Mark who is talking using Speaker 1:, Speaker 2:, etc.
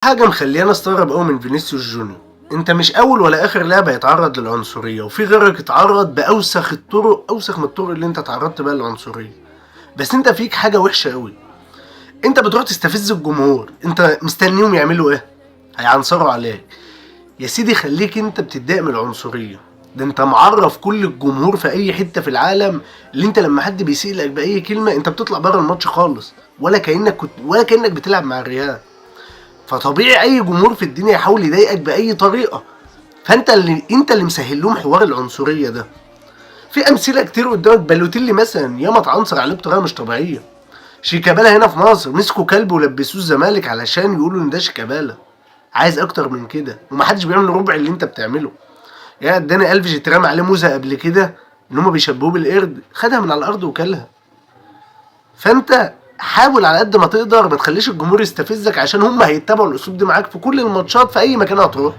Speaker 1: حاجة مخليانا استغرب قوي من فينيسيوس جونيور. انت مش اول ولا اخر لاعب هيتعرض للعنصرية، وفي غيرك اتعرض باوسخ الطرق، اوسخ من الطرق اللي انت اتعرضت بيها للعنصرية. بس انت فيك حاجة وحشة قوي، انت بتروح تستفز الجمهور. انت مستنيهم يعملوا ايه؟ هيعنصروا عليك. يا سيدي خليك انت بتتضايق من العنصرية، ده انت معرف كل الجمهور في اي حتة في العالم اللي انت لما حد بيسيء لك باي كلمة انت بتطلع بره الماتش خالص، ولا كأنك كنت ولا كأنك بتلعب مع الريال. فطبيعي اي جمهور في الدنيا يحاول يضايقك باي طريقه، فانت اللي مسهل لهم حوار العنصرية ده. في امثلة كتير قدامك، بالوتيلي مثلا ياما اتعنصر عليه بطريقة مش طبيعية. شيكابالا هنا في مصر مسكوا كلب ولبسوه الزمالك علشان يقولوا ان ده شيكابالا. عايز اكتر من كده؟ ومحدش بيعمل ربع اللي انت بتعمله. يا داني الفيش اترمى عليه موزة قبل كده ان هما بيشبهوه بالقرد، خدها من على الارض وكلها. فانت حاول على قد ما تقدر ما تخليش الجمهور يستفزك، عشان هم هيتبعوا الاسلوب ده معاك في كل الماتشات في اي مكان هتروح.